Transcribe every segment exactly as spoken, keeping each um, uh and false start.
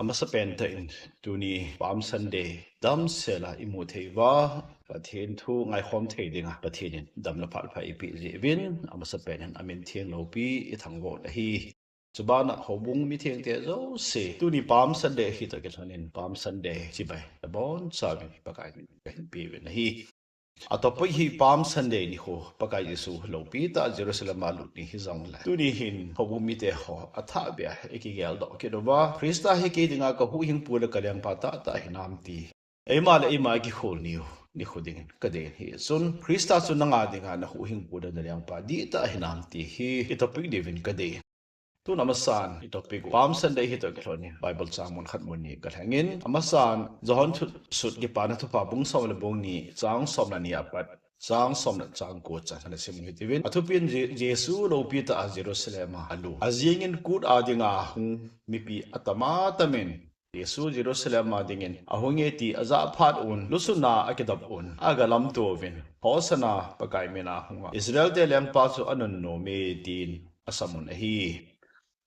Amasapen tah in tuni Palm Sunday damsel a imu thei uva, Pathen thu ngaikhom thei dinga Pathen in damna phat pha eipeh jeh uvin, amasapen in amin theng loupi ithangvah u ahi. Chubana houbung mithengte jouse, tuni Palm Sunday hitoh kilhonin Palm Sunday chibai nabonchauvin Pakai min kahin peuvin ahi. Atopic hi Palm Sunday nikho, Pakai Jesu loupi tah Jerusalem a lut ni hijongle, tuni hin houbung mite ho athahbeh a ikigeldoh kit uva, Christa hi kei dinga kahuhhingpu le kalengpa tahtah hinam ti, eima le eima kikhol niu nikho dingin kadei ahi. Chun Christa chu nanga dinga nahuhhingpu le nalengpa dihtah hinam ti hi itopic diuvin kadei. Tun amasan itopic u Palm Sunday hitoh kilhonin Bible chang mun khat mun ni kalhengin, amasan John thu-, sut Kipana Thupha bung som le bung ni chang som le ni apat chang som le chang ko chan ana sim u hitiuvin. Athupi in Je-, Jesu loupi tah a Jerusalem a alut. Ajingin kut a dinga hung mipi atam atam in Jesu Jerusalem a dingin ahunge ti ajah phat un, lusunna akidop un, agalamto uvin, Hosanna, Pakai mina hunga Israel te lengpa chu anunnom e, tin asam un ahi.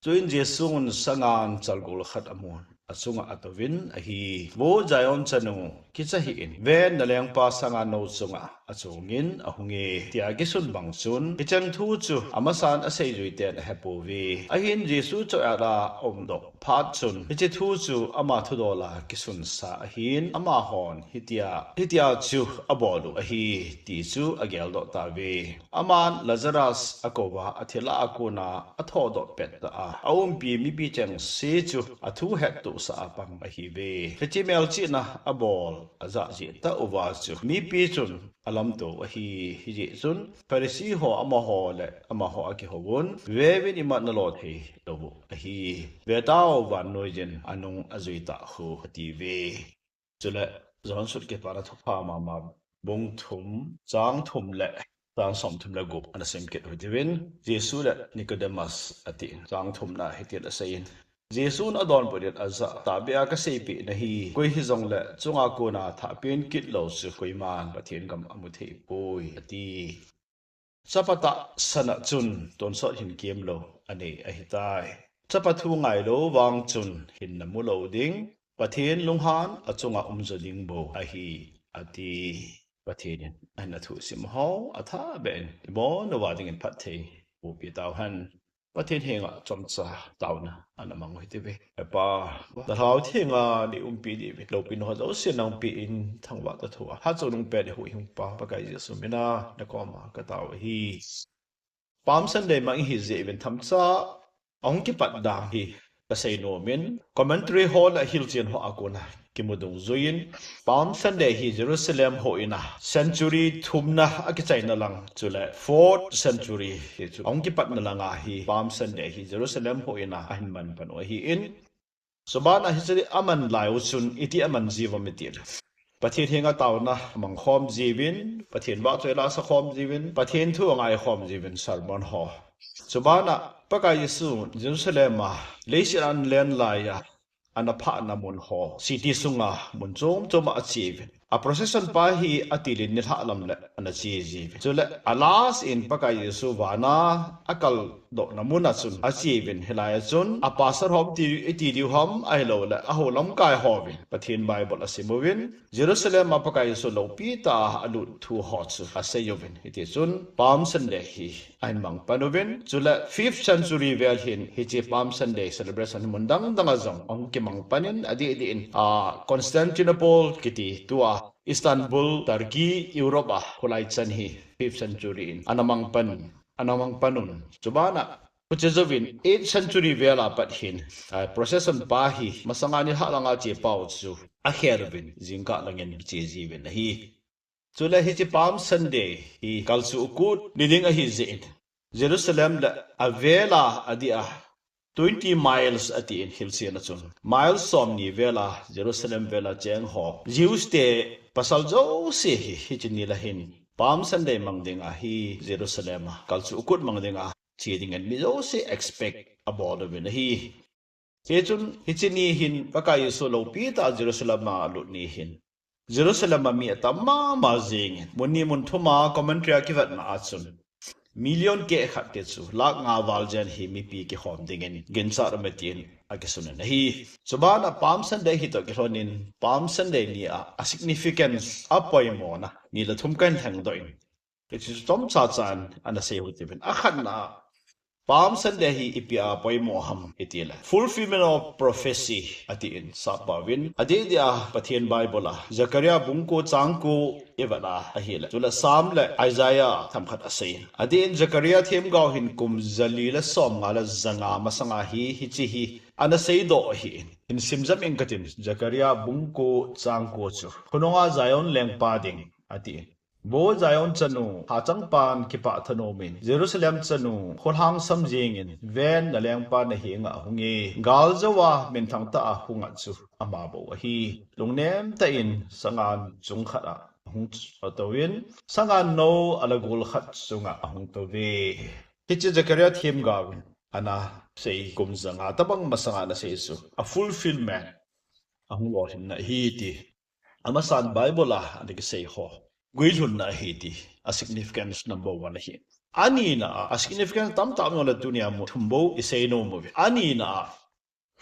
Chuin Jesu'n sangan chalgol khat amun, achunga atouvin ahi, Vo Zion chanu, kicha hih in, ven nalengpa sangan nou chunga achungin ahunge, tia kisun bang chun, hicheng thu chu amasan aseijui ten ahepouve. Ahin Jesu choi-at a aumdoh phat chun, hiche thu chu ama thudol a kisunsa ahin, amahon hitia, hitia chu abol u ahi, ti chu ageldoh tauve. Aman Lazarus akouva, athi lah a kona athodoh pettah a, aumpi mipi chengse chu athu hettohsah a pang ahiuve. Hiche melchihna abol ajah jeh tah uva chu mipi chun alamto u ahi. Hijeh chun Pharisee ho amaho le amaho akihouvun, Veuvin, imat nalo thei lou u ahi. Vetau, vannoi jin anung ajui tah khu, atiuve. Chule John sut Kipana Thupha mama bung thum, chang thum le chang som thum le gup ana sim kit u hitiuvin, Jesu le Nicodemus atin, chang thumna hitin aseiyin, Jesu'n adonbut in ajah, Tahbeh a kaseipeh nahi, koi hijongle chunga kona thahpen kit lou chu koiman Pathen gam amu thei poi, ati. Chapa tahsan a chun tonsot hin kemlou anei ahitai. Chapa thu ngailou vang chun hinna mulou ding, Pathen lunghan achunga umjo ding bou ahi, ati. Pathen in ahin athusim ho athahbeh in ibon uva dingin phatthei bohpi tauhen. Pathen henga chomcha taona ana mang u hitiuve. He Pa, nalhagao thenga neiumpi diuvin, loupina ho jouse nangpen thangvah toh thoa, hachonung pen eihuhhingpa Pakai Jesu mina nakoma katao ahi. Palm Sunday mang ihi jeh uvin themcha ahung kipat dan hi kasei nomin, commentary ho le hilchen ho a kona kimu dungjuiyin, Palm Sunday hi Jerusalem houin a century thumna akichaina lang, chule fourth century hi chu ahung kipatna langa hi Palm Sunday hi Jerusalem houin a ahin manpan u ahin, chubana hiche aman lai u chun iti aman jiuvem itile, Pathen henga taona mangkhom jiuvin, Pathen vahchoi la asakhom jiuvin, Pathen thu angaikhom jiuvin, sermon ho. Chubana Pakai Jesu Jerusalem a leiset a alen laiya ana phahna mun ho, city sunga mun chom choma acheuvin, a procession pa hi atilin nilhah lam le ana che jiuvin. Chule a last in Pakai Jesu vana akaldohna muna chun acheuvin, hilaiya chun a pastor hom ti, iti diu ham ahiloule ahou lamkai hovin Pathen Bible asimuvin, Jerusalem a Pakai Jesu loupi tah a alut thu ho chu aseiyuvin, hitichun Palm Sunday hi ahin mangpan uvin, chule fifth century vel hin hiche Palm Sunday celebration hi mun dang danga jong ahung kimangpan in, adeh deh in, a, Constantinople kiti tua Istanbul, Turkey, Europe a kholai chan hi fifth century in ana mangpan, ana mangpan un. Chubana huche jouvin eighth century vel a pat hin, a, procession pa hi masanga nilhah langa chepa u chu akhel uvin, jingkah langin che jiuvin ahi. Chule hiche Palm Sunday hi kalchuh kut ni ding ahi jeh in, Jerusalem le avela adeh a twenty miles atin, hilchen a chun mile somni vela Jerusalem vela cheng ho Jews te pasal jouse hi hiche ni la hin Palm Sunday mang dinga hi Jerusalem a kalchuh kut mang dinga che dingin mi jouse expect abol uvin ahi. Hichun hiche ni hin Pakai Jesu loupi tah Jerusalem a alut ni hin Jerusalem a mi atam mama jengin, mun ni mun thum a commentary a kivetna a chun million keh khat te chu lakh nga val jen hi mipi kikhom dingin ginchat aume tin akisun in ahi. Chubana Palm Sunday hi toh kilhonin Palm Sunday ni a, a significance, a poimona ni le thum kahin lhengdoh in, hichu chomcha chan ana sei u hitin. Akhatna, Palm Sunday hi ipi a poimo ham iti le, fulfillment of prophecy atin, sappao vin. Adeh deh a Pathen Bible a Zechariah bung ko chang ko ivet a ahile, chule Psalm le Isaiah themkhat asei in. Adeh in Zechariah themgao hin kum jali le somnga le janga masanga hi, hiche hi ana seidoh ahin. Hin simjam inge katin, Zechariah bung ko chang ko chu. Khonunga Zion lengpa ding atin. Vo Zion chanu, hachangpan kipah thanom in, Jerusalem chanu, kholhang sam jingin, ven, nalengpa nahenga ahunge. Galjou a minthang tah a hung a chu ama bou ahi. Lungnem tah in sangan chung khat a ahung tou in, sangan nou a lagol khat chunga ahung tou ve. Hiche Zechariah themgao in ana sei kum janga tobang masanga ana sei chu a fulfillment, ahung lolhinna ahi ti. Amasan Bible a ana kisei ho guilhunna ahi ti, a significance number one ahi. Anina a, a significance tamtah um jongle tunia mun thum bou isei nom uve. Anina a,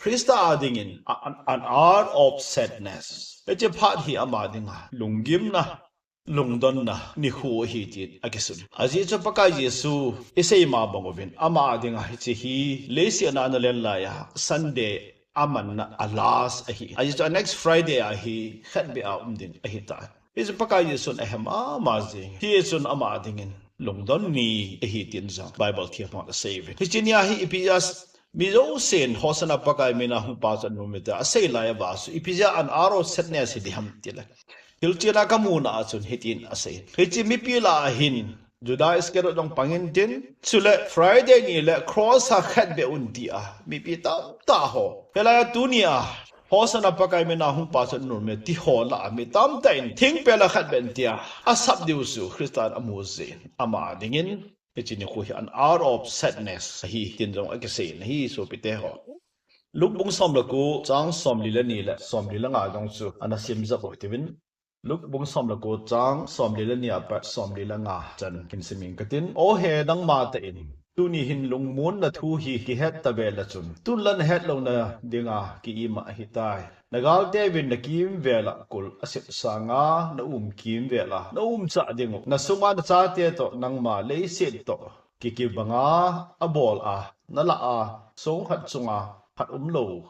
Christa a dingin a, an, an hour of sadness. Hiche phat hi ama dinga lunggimna, lungdonna nikho ahi tin akisun. Ajeh chu Pakai Jesu isei ma bang uvin, ama a dinga hiche hi leiset a ana len lai a Sunday amanna a last ahi. Ajeh chu a next Friday a hi khatbeh a um ding ahitai. Hichu Pakai Jesun ahe mama jing. Hichun ama a dingin lungdon ni ahi tin jong Bible themgao in asei uve. Hiche nia hi ipi jeh a mi jousen Hosanna, Pakai mina hungpa chu anunnom e tia asei lai uva chu ipi jeh a an hour of sadness hi ding ham tile, hilchen a kamuna a chun hitin asei. Hiche mipi lah a hin Judas Iscariot jong pang intin, chule Friday ni le cross a khatbeh un tia mipi tamtah ho, hilai a tunia Hosanna, Pakai mina hungpa chu anunnom e ti ho lah a mi tamtah in thingpel a khatbeh un tia asap diu chu Christa in amu jeh in, ama a dingin hiche nikho hi an hour of sadness ahi tin jong akisei in ahi, sopite ho. Luke bung som le ko chang somli le ni le somli le nga jong chu ana simjam u hitin. Luke bung som le ko chang somli le ni apat somli le nga chan hin sim inge katin. O he, nangma tah in tuni hin lungmonna thu hi kihet tave le chun, tun la nahet louna dinga ki-im a ahitai. Nagalte uvin nakimvel a kul asep sanga, naum kimvel a naumchah ding u, nasunga nachate toh, nangma leiset toh kikibanga abol a, nalah a song khat chunga khat umlou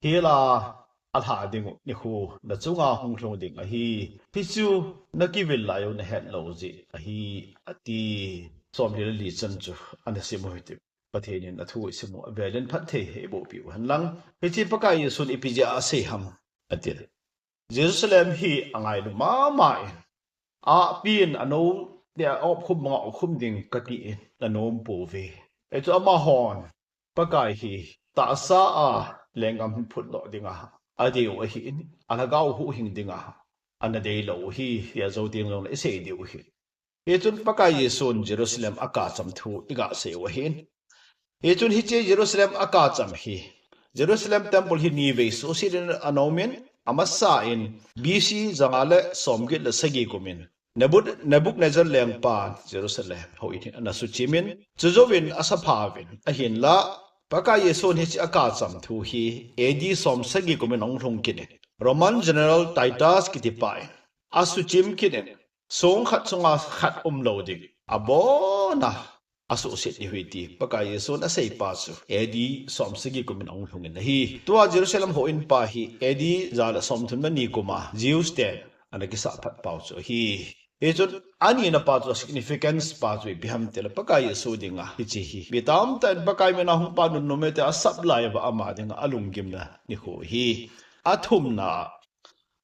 hela alha ding u nikho nachunga hung lhung ding ahi. Hichu nakivil lai u nahet lou jeh ahi, ati. Somli le li chan chu ana sim u hitin. Pathen in athu isim u avel in phatthei eiboh piu hen lang. Hiche Pakai Jesun ipi jeh a asei ham atile, Jerusalem hi angailu mama in, ahpi in anou tia aop khum banga aop khum ding kati in anom pouve. Hichu amahon Pakai hi tahsa a lenggam hin phutdoh dinga adei u ahin, alhagao huhhing dinga ana deilou u ahi, tia jou teng jongle isei diu ahi. Hichun Pakai Jesun Jerusalem akacham thu iga sei u ahin. Hichun hiche Jerusalem akacham hi, Jerusalem temple hi nivei suhset in ana um in, amasa in B C janga le somget le sagi kum in Nebuk-, Nebuchadnezzar lengpan Jerusalem hou in hi ana suchim in, chujouvin asapha uvin, ahinla Pakai Jesun hiche akacham thu hi A D somsagi kum in ahung lhung kit in, Roman General Titus kitipa in asuchim kit in, song khat chunga khat umlou ding abona asuhset diu ahi ti Pakai Jesun aseipa chu A D somsagi kum in ahung lhung in ahi. Tua Jerusalem houin pa hi A D ja le somthum le ni kum a Jews ten ana kisah phat pau chu ahi. Hichun anina pa chu, significance pa chu ipi ham tile, Pakai Jesu dinga hiche hi mi tamtah in Pakai mina hungpa nunnom e tia asap lai uva ama dinga alunggimna nikho ahi. Athumna,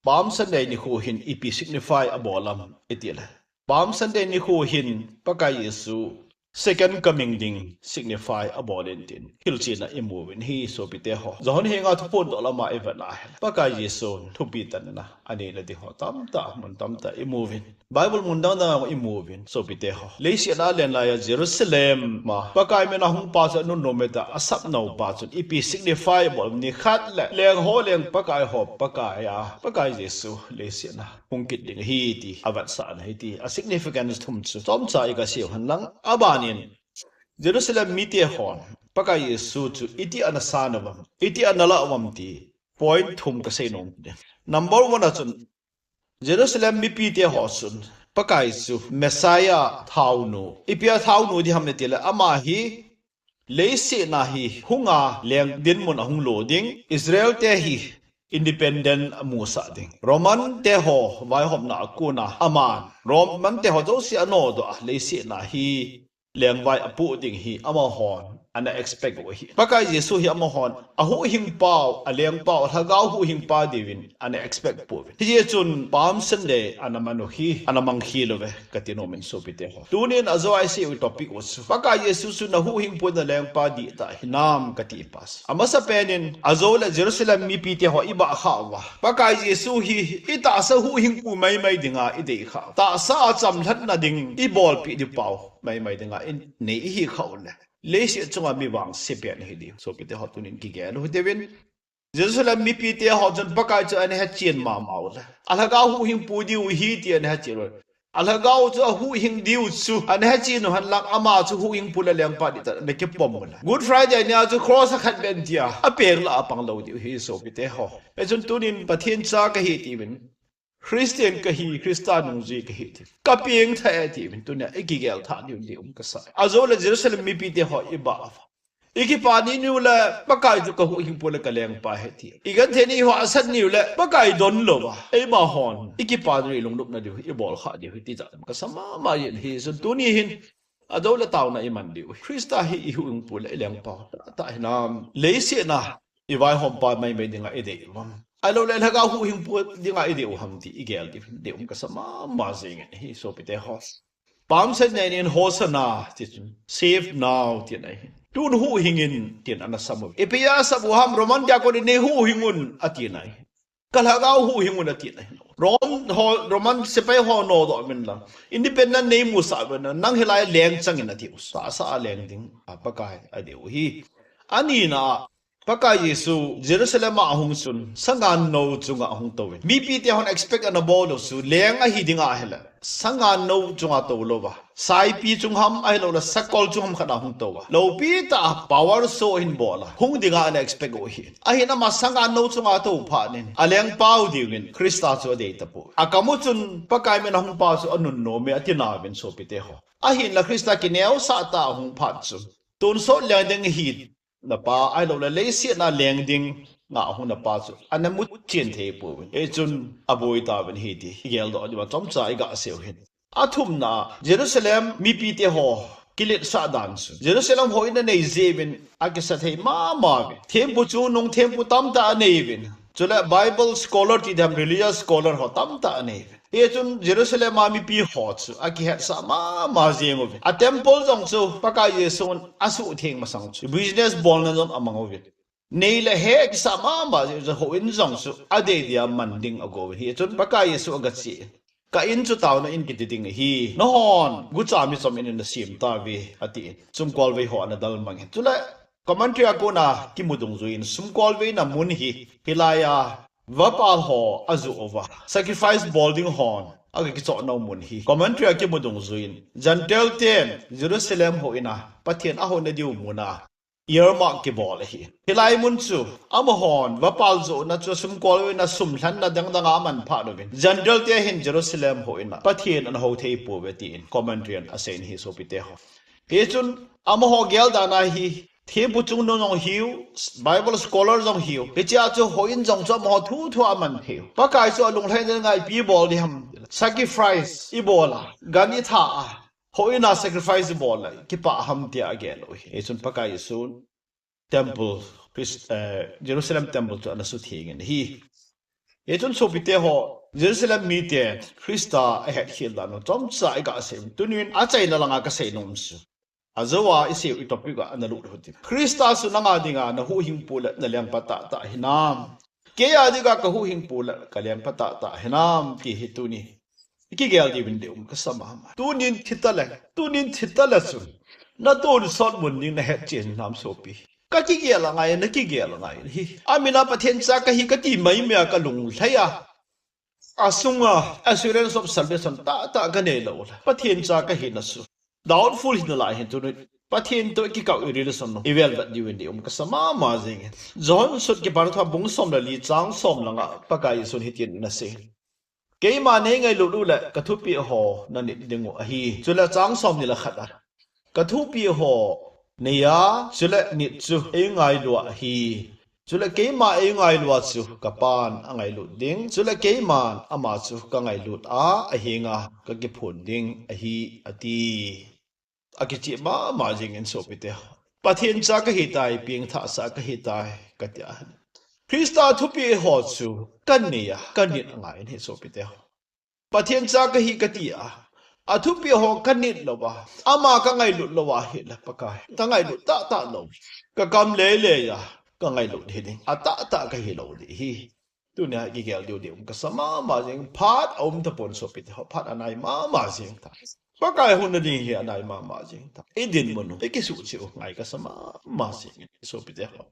Palm Sunday nikho hin ipi signify abol ham itile, Palm Sunday nikho hin Pakai Jesu second coming ding signify abol in tin hilchen a imu uvin ahi, sopite ho. Johan henga thuphon doh lama ivet na ahile, Pakai Jesun thupi tanna aneina ding ho tamtah, mun tamtah imu uvin. Bible mun dang dang imu uvin, sopite ho. Leiset a alen lai a Jerusalem a Pakai mina hungpa chu anunnom e tia asapnau pa chun ipi signify abol, nikhat le leng ho leng, Pakai ho Pakai a, Pakai Jesu leiset a hung kit ding ahi ti avetsahna ahi ti. A significance thum chu chomcha iga sei u hen lang. Abanin Jerusalem mite hon Pakai Jesu chu iti ana san uvam, iti ana la uvam ti point thum kasei nom. Number one a chun, Jerusalem mipite ho chun Pakai chu Messiah thaonu, ipi a thaonu ding ham itile, ama hi leiset a hi hunga leng dinmun a hung lo ding, Israel te hi independent amusah ding. Roman te ho vaihomna a kona aman, Roman te ho jouse anodoh a leiset a hi lengvai apoh ding hi amahon ana expect u ahi. Pakai Jesu hi amahon ahuhhingpau, alengpau, alhagao huhhingpa diuvin ana expect pouvin. Hijeh chun Palm Sunday ana man u hi ana mangkhel uve kati nom in sopite ho. Tunin ajou a isei u topic u chu, Pakai Jesu chu nahuhhingpu nalengpa dihtah hinam kati pa chu. Amasapen in ajou le Jerusalem mipite ho ibah khah uva, Pakai Jesu hi itahsa huhhingpu maimai dinga idei khah u, tahsa a chamlhatna ding ibolpeh ding pau maimai dinga inei ihi khah u le, leiset chunga mi vangse pen ihi diu sopite ho tunin kigel u hite uvin. Jerusalem mipite ho chun Pakai chu ana hechen mama u le, alhagao huhhingpu diu ahi ti ana hechen u. Alhagao chu ahuhhing diu chu ana hechen u henlang, ama chu huhhingpu le lengpa dihtah ana kipom u le, Good Friday nia chu cross a khat beh tia apeng lah a pang lou diu ahi sopite ho. Hichun tunin Pathen cha kahi tiuvin, Christian kahi, Christa nungjui kahi ti, kapeng thah e tiuvin tunia ikigel thah diu ding um kasa. Ajou le Jerusalem mipite ho ibah uva, ikipa ni niu le, Pakai chu kahuhhingpu le kalengpa ahi ti igenthei ni ho asat niu le, Pakai don louva eima hon ikipa ni lunglupna diu ibol khah diu hi tijat kasa mama jin ahi. Chun tuni hin ajou le taona iman diu, Christa hi ihuhhingpu le ilengpa tahtah hinam, leiset a ivaihompa maimai dinga idei uvam, ahilou le alhagao huhhingpu dinga idei u ham ti igel diu ding um kasa mama jingin ahi sopite ho. Palm Sunday nin Hosanna ti chun, Save now tina ahi. Tun huhhing in tin ana sam u. Ipi asap u ham, Roman te a konin nei huhhing un atina ahi. Kalhagao huhhing un atina ahi. Rom ho, Roman sepai ho nodoh uvin lang, independent nei musah uvin lang, nang hilai leng chang in ati u. Tahsa a leng ding a Pakai adei u ahi. Anina, Pakai Jesu Jerusalem a ahung chun sangan nou chunga ahung touvin, mipite hon expect ana bol u chu leng ahi dinga ahile, sangan nou chunga tou louva, saipi chung ham ahilou le sakol chung ham khat a hung tou uva, loupi tah a power show ahin bol a hung dinga ana expect u ahi. Ahin ama sangan nou chunga tou phat in alengpau diuvin Christa chu adei tapoi. Akam u chun Pakai min a hung pa chu anunnom e ati nauvin sopite ho. Ahinla Christa kineosah tah a ahung phat chun tonsot leng ding ahi napa, ahilou le leiset a leng dinga ahung napa chu ana muchen thei pouvin, hichun aboi tauvin ahi ti igeldoh diuva chomcha iga sei u hin. Athumna, Jerusalem mipite ho kiletsah dan chu, Jerusalem houin anei jeh uvin akisa thei mama uvin, thempu chungnung thempu tamtah anei uvin, chule Bible scholar ti ding ham, religious scholar ho tamtah anei uvin. Hichun Jerusalem a mipi ho chu akihetsah mama jeng uvin, a temple jong chu Pakai Jesun asuhtheng masang chu business bolna jong amang uvin, nei le he kisah mama jeh u chu houin jong chu adei dia man ding ago uvin. Hichun Pakai Jesu agache in, Ka in chu taona in kiti ding ahi, nahon gucha michom in nasem tauve, atin, sumkolvei ho ana dalmang in. Chule commentary a kona kimu dungjuiyin, sumkolveina mun hi hilaiya vapal ho ajoh uva sacrifice bol ding hon aga kichoh nau mun hi, commentary a kimu dungjuiyin, Gentile ten Jerusalem houin a Pathen ahouna diu mun a earmark kibol ahi. Hilai mun chu amahon vapal johna chu sumkolveina sum lhanna dangdang a aman phat uvin, Gentile te hin Jerusalem houin a Pathen ana hou thei pouve tin commentary in aseiyin ahi sopite ho. Hichun amaho geldan a hi thempu chungnung jong hiu, Bible scholar jong hiu, hichea chu houin jong chu amaho thuthu a aman theiu. Pakai chu alunglhaina dinga ipi bol ding ham, sacrifice ibol a, gan itha a, houin a sacrifice ibol a kipah ham tia agel u ahi. Hichun Pakai Jesun temple, Christ, eh, Jerusalem temple chu ana suthengin ahi. Hichun sopite ho, Jerusalem mite Christa ahetkhel dan u chomcha iga sei u, tunin achaina langa kasei nom chu, ajou a isei u topic a ana lut u hite. Christa chu nanga dinga nahuhhingpu le nalengpa tahtah hinam, keia dinga kahuhhingpu le kalengpa tahtah hinam ti hi tuni ikigel diuvin ding um kasa mama. Tunin thitale, tunin thitale chun natonsot mun ding nahetchen hinam sopi? Kakigel angai, nakigel angai ahi. Amin a Pathen cha kahi kati maimai a kalunglhai a, asunga assurance of salvation tahtah kanei lou le, Pathen cha kahina chu doubtful hinalai hin tuni Pathen toh ikikah u i relation u ivel vet diu in deium kasa mama jeng in. Johan sut Kipana Thupha bung som le li chang som le nga a Pakai Jesun hitin ana sei. Keima neingailut uleh kathupeh ho nanit dingu ahi. Chule chang som ni le khat a, kathupeh ho neiya, chule nit chu eingailu ahi. Chule keima eingailu a chu kapan angailut ding. Chule keiman ama chu kangailut a, ahenga kakiphon ding ahi, ati. Akicheh mama jeng in sopite. Pathen cha kahitai, pengthah sa kahitai, katia. Christa thupeh ho chu kaneiya, kanit angai in ahi sopite. Pathen cha kahi katia, athupeh ho kanit louva, ama kangailut louva ahile Pakai, kangailut tahtah lou. Kakam leilei a kangailut hiding, atahtah kahilou ding ahi. Tunia kigel diu deium kasa mama jeng, phat aum tapon sopite ho, phat anai mama jeng ta. Pakai hung nading hi anai mama jeng ta. Idinmun u, ikisuhcheh u ngai kasa mama jeng in sopite ho.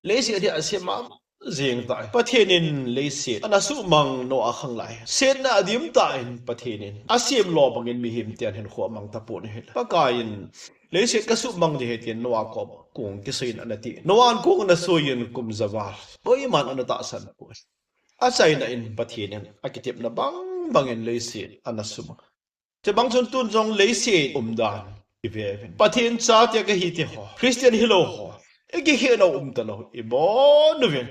Leiset hi asem mama jeng ta. Pathen in leiset ana suhmang Noah khanglai, setna adim tan Pathen in asem lou bangin mihem ten hinkho amang tapon ahile, Pakai in leiset kasuhmang ding ahi tin Noah koma kong kisoi in anati. Noah in kong ana soi in kum ja val koiman ana tahsan poi. Achaina in Pathen in akitepna bang bangin leiset ana sumang. Chubang chun tun jong leiset umdan ive uvin, Pathen chate kahi ti ho, Christian hilou ho, ikikhenau umtalou ibon uvin,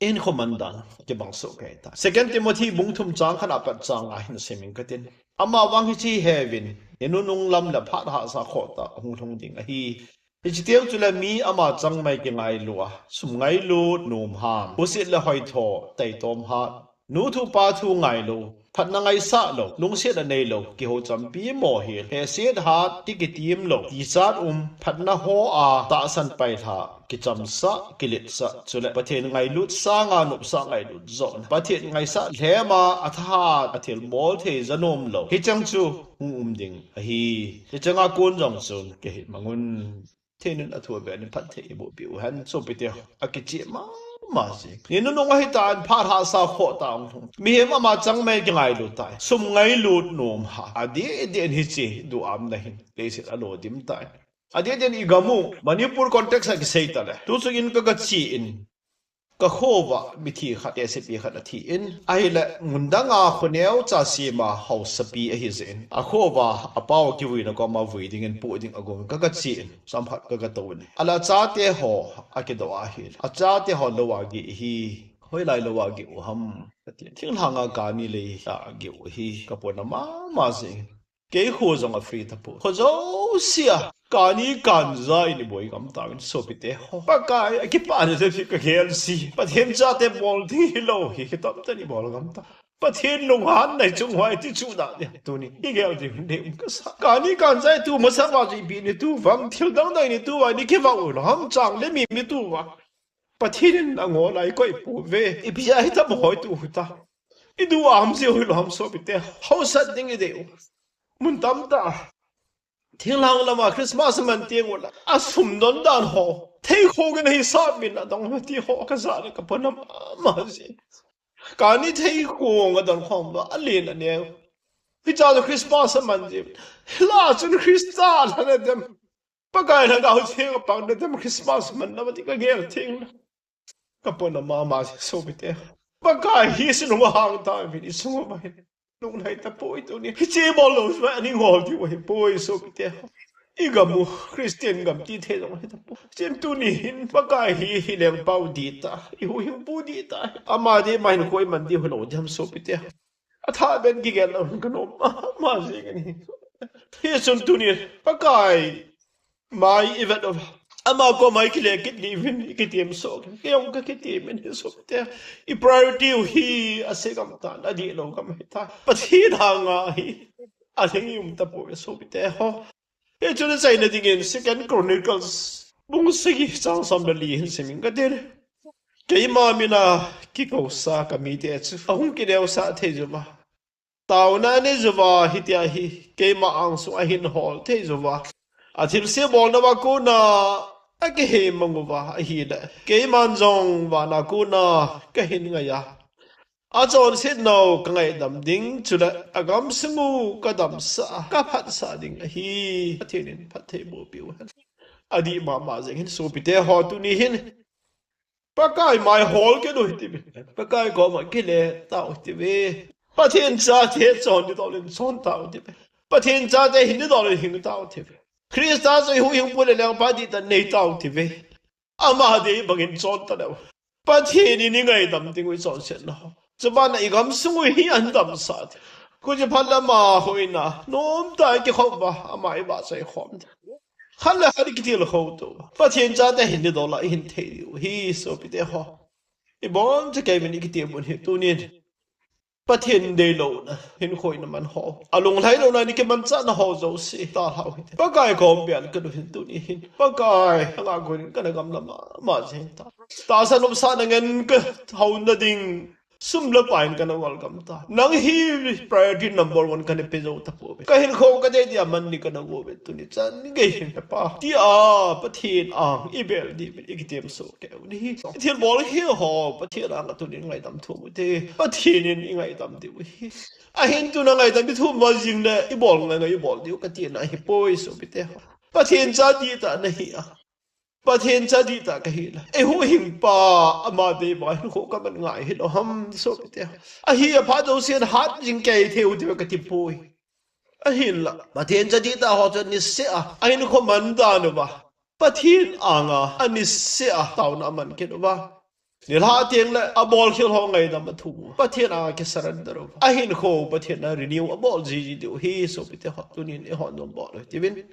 ihinkho mandan kibang soh kei ta. Second Timothy bung thum chang khat apat chang nga hin simin katin. Amavang hiche heuvin, inunung lam le phat hahsa khohtah hung lhung ding ahi. Hiche teng chule mi ama changmai kingailu a, sum ngailut nomham, khuset le hoitho, taitom hat, nu thu pa thu ngailou, phatna ngaisah lou, lungsetna neilou, kihou champi mohel, hehset hat, ti kitim lou, tichat um, phatna ho a tahsan pailha, kichamsah, kiletsah, chule Pathen ngailut sanga nopsah ngailut joh, Pathen ngaisah lhem a, athahat, athilbol thei ja nom lou, hicheng chu hung um ding ahi. Hicheng a kon jong chun kihit mang un. Pathen in athu avel in phatthei eiboh peh u hen sopite, akicheh mama jeng. Ni nunung ahitan, phat hahsa khohtah hung lhung. Mihem ama changmai kingailu tai. Sum ngailut nomham. Adeh deh in hiche duhamna hin leiset alo dim tai. Adeh deh in igam u, Manipur context a kisei tale, tu chung in ka, kache in, kakhouva mithi khat, tehsepi khat athi in, ahile mun danga khoneocha sema haosapi ahi jeh in, akhouva apao kivuina koma vui dingin poh ding agong in ka, kache in, chomkhat ka, katou in, ahile achate ho akidoh ahile, achate ho lou a geh ahi. Hoilai lou a geh u ham kati. Thinglhang a kani lei a geh u ahi, kapona mama jeng in. Kei kho jong a free tapoi. Kho jousea kani kanja in iboi gam tauvin sopite ho, Pakai, akipana jeh in kagel jin, Pathen chate bol ding hilou hi, kitop tah in ibol gam ta. Pathen lunghanna ichung uva iti chu da ding, tuni igel ding deium kasa. Kani kanja itu masang uva chu ipi in itu uvem, thil dang dang in itu uva in ikivah u lou ham, chang le mi in itu uva. Pathen in angol a ikoi pouve. Ipi a hitam hoi tu hita. Idu a ham jeh u hilou ham sopite. Haosat ding idei u. Mun tamtah a, thinglhang lama Christmas man teng ula, asum don dan ho, theikhong in ahisap in adong u ti ho kajah le kapona mama jeng. Kani theikhong adon khom uva, alen aneo. Hicha chu Christmas aman jeh u. Hilai chun Christa lhana dem, Pakai lhagao theng apang na dem, Christmas manna dem ti kagel theng na. Kapona mama jeng sopite. Pakai hi sunga hang tauvin, isung uva hin lunglhai tapoi tuni. Hiche bol lou uva aning hol diu ahipoi sopite. Igam u, Christian gam ti thei jong hitapoi. Chun tuni hin Pakai hi, hi lengpau dih ta, ihuhhingpu dih ta, ama dih ma hin koi man diu hilou diham sopite. Athah beh in kigel lou kanom mama jeng in ahi. Hichun tuni Pakai mai ivet uva, ama koma ikile kit diuvin ikitem soh, kei jong kakitem in ahi sopite. I priority u hi ase gam tan, adih lou gam ahitan. Pathen henga hi alhing i um tapoi sopite ho. Hichun achaina dingin Second Chronicles bung sagi chang som le li hin simin katin. Keima mina kikousa kamite chu ahung kineosah thei uva, taona anei uva, hitia hi keima angsunga ahin hol thei uva, athilse bolnauva kona akihei mang uva ahile, keiman jong vana kona kahin ngai a, achonsetnau kangaidam ding, chule agamsung u kadamsah a, kaphatsah ding ahi. Pathen in phatthei eiboh peh u hen. Adih mama jeng hin sopite ho tuni hin. Pakai mai hol kit u hite ve. Pakai koma kile tau hite ve. Pathen chate chon didol in chon tau hite ve. Pathen chate hin didol in hing tau hite ve. Christa chu ihuhhingpu le lengpa dihtah nei tau hite ve. Ama dei bangin chon taleu. Pathen in ingaidam ding u ichonsetna ho. Chubanna igamsung u hi ahin damsah. Kuchi phat le ama hoina. Nomtah a ikikhop uva, ama ivahchoi khom. Khat le khat ikitilkhou tou. Pathen chate hin didol a ihin thei diu hi sopite ho. Ibonchauvin ikitem u hi tunin. Pathen deilouna, hinkho ina man ho. Alunglhai louna in kimanchahna ho jouse, talhau hite. Pakai kom bia kanu hin tuni hin. Pakai, anga konin kana gamla mama jeng ta. Tahsa nopsahna ngen kahaona ding. Sum le pai in kana ngol gam ta. Nang hi priority number one kana pe jou tapouve. Kahinkho kadei dia man ni kana gouve tuni chan gei hin pa. Tia, Pathen ang ibel diuvin ikitem soh kei u hi. Thilbol hi ho, Pathen anga tunin ngaidam thum u hite. Pathen in ingaidam diu hi. Ahin tuna ngaidam ithum ma jing le, ibol ngai ngai ibol diu katina ahipoi sopite ho. Pathen cha dihtah nahi a. Pathen cha dihtah kahi le. Eihuhhingpa ama dei banga hinkho kaman ngai hilou ham sopite ho. Ahi aphat jousen hat jing kei thei u diu katipoi. Ahinla, Pathen cha dihtah ho chu niseh a, ahinkho man dan uva. Pathen anga, aniseh a, taona aman kit uva. Nilhah teng le, abolkhel ho ngaidam athum uva. Pathen anga kisurrender uva. Ahinkho, Pathen a renew abol jiji diu hi, sopite ho tunin eiho nom bol u hite uvin.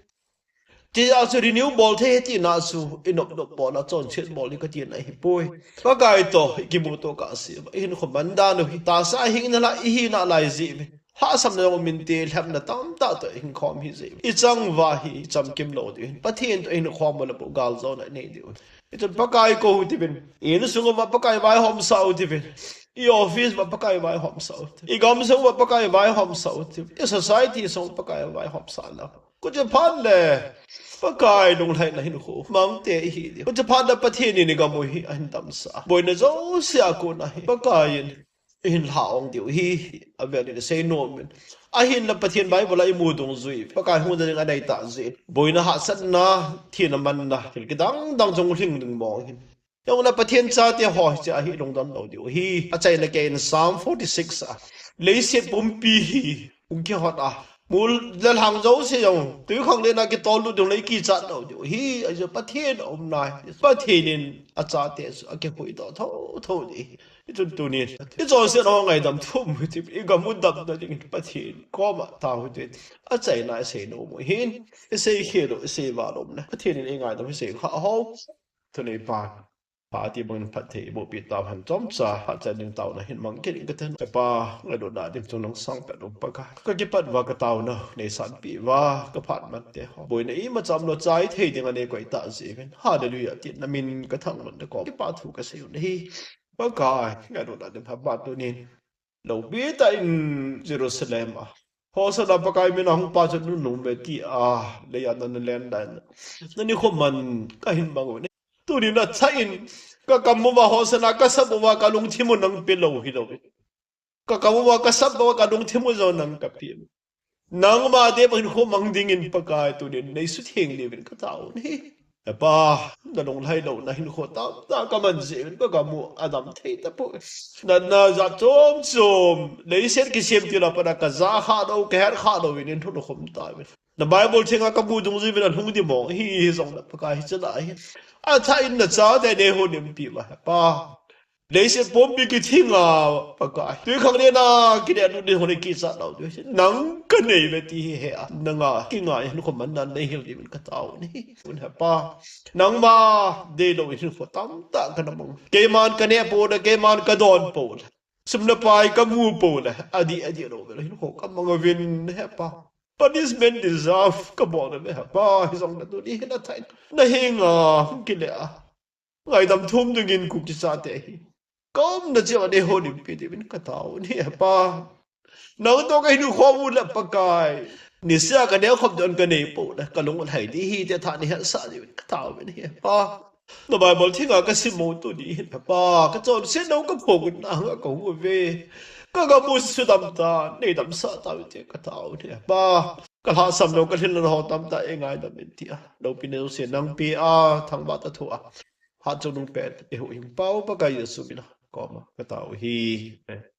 Tia chu renew bol thei tina chu, inop nop bol a chonset bol ding katina ahipoi. Pakai toh, ikimuto kahse uva. Ihinkho man dan u hi, tahsa hing nalai, ihi nalai jeh uvin. Lhahsamna jong um inte, lhepna tamtah toh ihin khom hiji. Ichang uva hi, ichamkim lou diu hin. Pathen toh ihin khom u le bou galjona inei diu. Hichun Pakai kou u hite uvin. Insung uva Pakai vaihomsah u hite uvin. I office uva Pakai vaihomsah u hite uvin. Igamsung uva Pakai vaihomsah u hite uvin. I society sung Pakai vaihomsah lou. Kuchi phat le Pakai lunglhaina hinkho mangte ihi diu. Kuchi phat le Pathen in igam u hi ahin damsah. Boina jouse a kona hi Pakai in ihin lha ong diu hi, avel in isei nom in. Ahinla Pathen Bible a imu dungjui, Pakai hung ding anei tah jeh in. Boina hahsatna, thina manna, thil kidang dang jong lhing ding mong hin. Jong le Pathen chate ho hiche a hi lungdon lou diu hi. Achaina keiyin Psalm forty-six a. Leiset pumpi hi, hung kihot a. Mol le lhang jouse jong, twikhanglen a kitol lut ding le ikichat lou diu hi, ajo Pathen aumna hi. Pathen in achate chu akihuhdoh thotho ding hi. Hichun tunin, ichonset ho ngaidam thum u hite uvin, igam u damna dingin Pathen koma tao u hite uvin. Achaina isei nom u hin, isei khel u, isei val u um le. Pathen in eingaidam u hi isei kha ho. Tuni pan. Pa ti bangin phatthei boh pi tauhen chomcha, phat chan ding taona hin mang kit in katen. Hepa, ngailutna ding chung nang sangpen um Pakai. Kakipat uva kataona, neisanpi uva, kaphat man te ho. Boina imacha umlou chai thei dinga neikoi tah jeh uvin. Hallelujah, tin namin kathangvah na kom. Kipa thu kasei u ahi. Pakai, ngailutna ding phat tunin. Loupi tah in Jerusalem a. Hosanna Pakai mina hung pa chu nunung ve tia, leiya nana len dan. Nani khoman kahin mang u ahi. Tunin achai in, kakam uva Hosanna kasap uva kalungthim u nang pe lou hilou. Kakam uva kasap uva kalungthim u jong nang kape. Nangma dei bang hinkho mang dingin Pakai tunin neisutheng diuvin katao u ahi. Hepa, nalunglhai louna hinkho tamtah kaman jeh uvin kagam u adam thei tapoi. Natna jat chom chom, leiset kisem til a pat a kaja kha lou, kahet kha lou in eilhun khum tauvin. Na Bible thenga kamu dungjui uvin alhung ding mong hi, hijong le Pakai hiche lai hi. Achai in nachate neihuhhingpi uva Hepa. Leiset pumpi kithing a Pakai. Twikhanglen a kile lut ding ho neikichat lou diu. Nang kanei uve ti hi he a. Nanga kingai hinkho manna neihil diuvin katao u ahi. Hepa. Nangma deilou in hinkho tamtah kana mang. Keiman kaneh pou le, keiman kadon pou le. Sum le pai kamu pou le. Adih, adih lou uve le hinkho kamang uvin Hepa. Punishment deserve kabol uve Hepa. Hijong le tuni hin achai in. Nahenga hung kile a. Ngaidam thum dingin Kuki chate hi. Kaumna cheh uva neihuhhingpi diuvin katao u ahi Hepa. Nang toh kahin khom u le Pakai. Niseh a kaneh khom diu kanei pou le. Kalung alhai ding ahi ti thah neihetsah diuvin katao u ahi Hepa. Na Bible thinga ka sim mo tu ni hin, Pa, ka chonset nau ka phogun na hanga ka hu ve. Ka ga mu su dam ta, nei damsah ta u te ka tao ne, Pa. Ka lhasam nau ka lhin na ho tam ta e ngaidam in tia. Lopi ne se nang pi a, thangvah ta thu a. Hat chu nung pen, e hu hing pau Pakai Jesu mina. Koma, ka tao hi. Amen.